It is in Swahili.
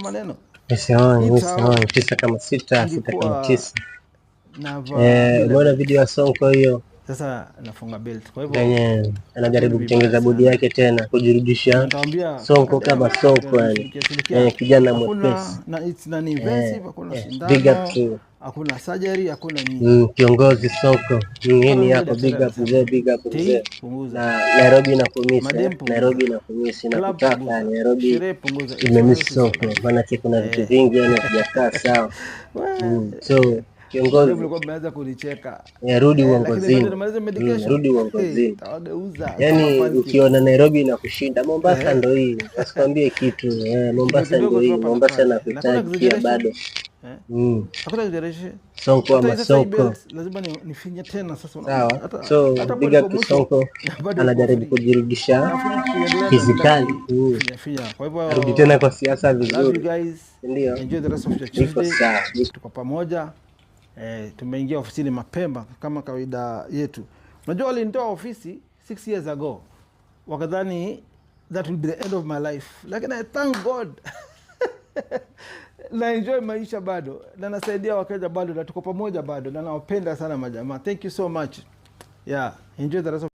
Maneno Misioni, hii tao misioni, tisa kama sita, sita kama nilikuwa tisa. navaa Eh, bila umeona belt, video ya Sonko hiyo sasa nafunga belt, kwa hivyo venye karibuni anajaribu vibaya kutengeza bodi sana yake tena na kujirudisha nitawambia Sonko kadem kama ndio Sonko yani. ananishughulikia shughulikia. Eh, kijana Hakuna mwepesi. na it's non Eh, invasive, hakuna big up sindano, to hakuna surgery, hakuna nini. Kiongozi Sonko. Hii Kama ni vile yako, daktari big up amesema, mzee, big up mzee. tei punguza, Na Nairobi inakumisi, madem punguza, Nairobi inakumisi club nakutaka, punguza, Nairobi sherehe punguza, it's imemiss all Sonko, life. maanake kuna vitu Eh, vingi yani havijakaa sawa. we, So madem kiongozi, mlikuwa mmeanza kunicheka rudi eh, lakini bado uongozini. nimalize medication. Rudi Hey, uongozini. tawageuza kama Yaani pancakes. ukiona Nairobi inakushinda, Mombasa Eh, ndo hii, wasikwambie kitu. Kidogo Mombasa kidogo ndo tu hii, hapa na Mombasa pale, na hakuna nakuhitaji pia exaggeration bado. eh, Mm. hakuna exaggeration. Sonko Hata ama hii sasa hii Sonko, belt lazima nifinye tena sasa, unaona sawa. hata So hata hapo big niko up to mwisho Sonko, na bado iko anajaribu free, kujirudisha nafikiri tukiendelea tutaendelea fizikali. kufinya finya. Kwa Arudi hivyo tena kwa siasa I love you vizuri, guys, ndio enjoy the rest of your iko Tuesday. sawa. Tuko pamoja tumeingia ofisini mapema kama kawaida yetu. Unajua walinitoa ofisi 6 years ago, wakadhani that will be the end of my life, lakini I thank God na enjoy maisha bado na nasaidia Wakenya bado na tuko pamoja bado na nawapenda sana majamaa. Thank you so much. Yeah, enjoy the rest of